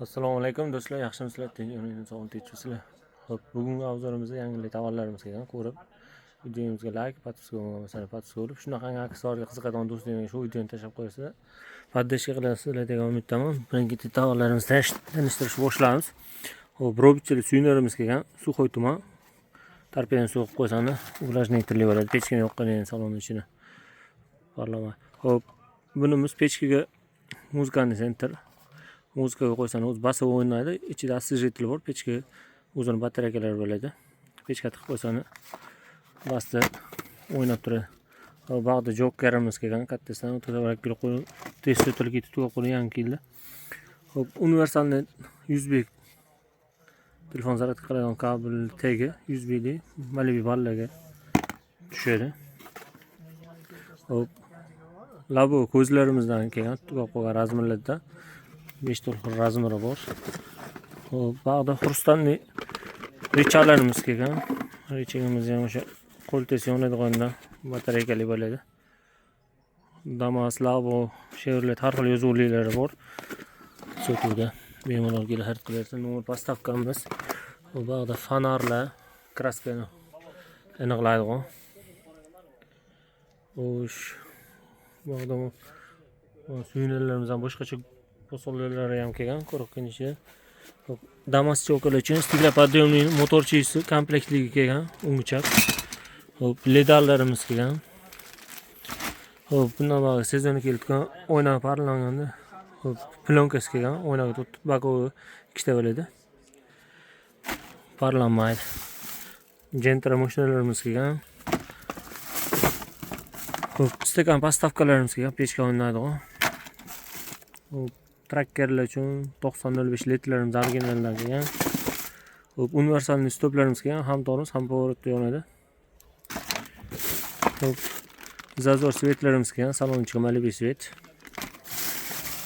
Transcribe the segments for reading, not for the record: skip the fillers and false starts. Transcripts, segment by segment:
Assalomu alaykum do'stlar, yaxshimisizlar? Tinch, sog'lik tinchmisizlar? Xo'p, bugungi obzorimizda yangilik tovarlarimiz kelgan. Ko'rib, videomizga like, подписка bo'lmasa подписка bo'lib, shunaqangi aksessuarga qiziqadigan do'stlaringizga shu videoni tashlab qo'yasizlar. Поддержка qilasizlar degan umiddaman. Birinchi tovarlarimizni tanishtirishni boshlaymiz. Xo'p, robotchilik suyunlarimiz kelgan. Сухой tuman. Torpedani suv qilib qo'ysangiz, увлажнитель bo'ladi. Pechkani yoqqan salonni ichini. Parlama. Xo'p, bunimiz pechkaga музыкальный центр. Muzikaga qo'ysan, o'zi bosib o'ynaydi. Ichida освежитель bor, pechka o'zini batarekalari bo'ladi. Pechka tiqib qo'ysan, bosdi, o'ynab turadi. Bu yoqda jokerimiz kelgan, kattasidan 34 kilo qo'yib, tez sotilib ketib, tugab qolgan, yangi keldi. Xo'p, универсальный USB telefon zaryadka qiladigan kabel tagi USBli Malibu ballarga tushadi. Xo'p, labo ko'zlarimizdan kelgan, tugab qolgan размер larda 5 xil размер i bor. Xo'p, bu yoqda хрустальный рычаг larimiz kelgan. Рычаг imiz ham o'sha qo'l tez yonadigandan batareykali bo'ladi. Damas, Labo, Chevrolet har xil yozuvlilari bor. Sotuvda bemalol kelib xarid qilaversin. Номер поставка miz. Bu yoqda fonarlar, краска ni aniqlaydigan. Xo'sh, bu yoqda suyunlarimiz ham boshqacha posollarlari ham kelgan коробка ni ichida. Xo'p, Damas cho'klar uchun стеклоподъемный motorchisi komplektligi kelgan, o'ng chap. Xo'p, ledarlarimiz kelgan. Xo'p, bundan bog'i sezoni kelgan, oyna parlanganda. Xo'p, plyonкasi kelgan, oynaga tutib, боковой ikkita bo'ladi. Parlanmaydi. Gentra mashinalarimiz kelgan. Xo'p, stakan подставка larimiz kelgan, pechka o'ynaydigan. Xo'p, traktorlar uchun 90.05 ledlarimiz originaldan kelgan. Xo'p, универсальный stoplarimiz kelgan, ham tormoz, ham поворот da yonadi. Xo'p, зазор свет larimiz kelgan, salon ichiga Malibu свет.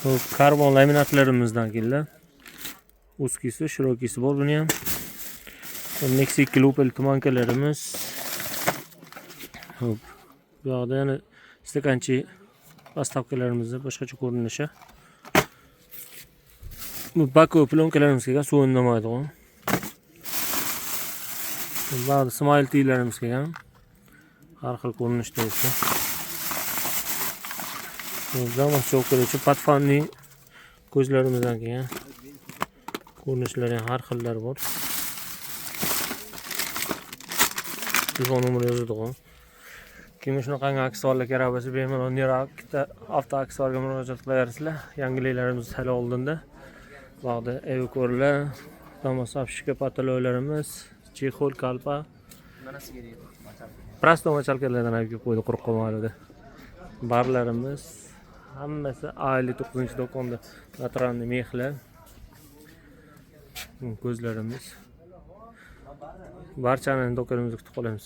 Xo'p, karbon laminatlarimizdan keldi. Узкий si, широкий si bor buni ham. Nexia 2 Opel туманка larimiz. Xo'p, bu yoqda yana стаканчик подставка larimizni boshqacha ko'rinishi. Bu боковой plyonkalarimiz kelgan, suv indamaydigan. Ba'zi smayl kelgan. Har xil ko'rinishda esa. Damas cho'klar uchun подфарный ko'zlarimizdan kelgan. Ko'rinishlari ham har xillari bor. Telefon nomeri yozadigan. Kimga shunaqangi aksessuarlar kerak bo'lsa, bemalol Nero ikkita avto aksessuarga murojaat qilaverasizlar. Yangiliklarimiz hali oldinda. Bu yoqda Evokorlar, Damas обшивка потолок larimiz, чехол, kalpa. Просто мочалка lardan olib kelib qo'ydi, quruq qolmadi. Barlarimiz hammasi A59 do'konda натуральный мех lar. Ko'zlarimiz. Barchani do'konimizda kutib qolamiz.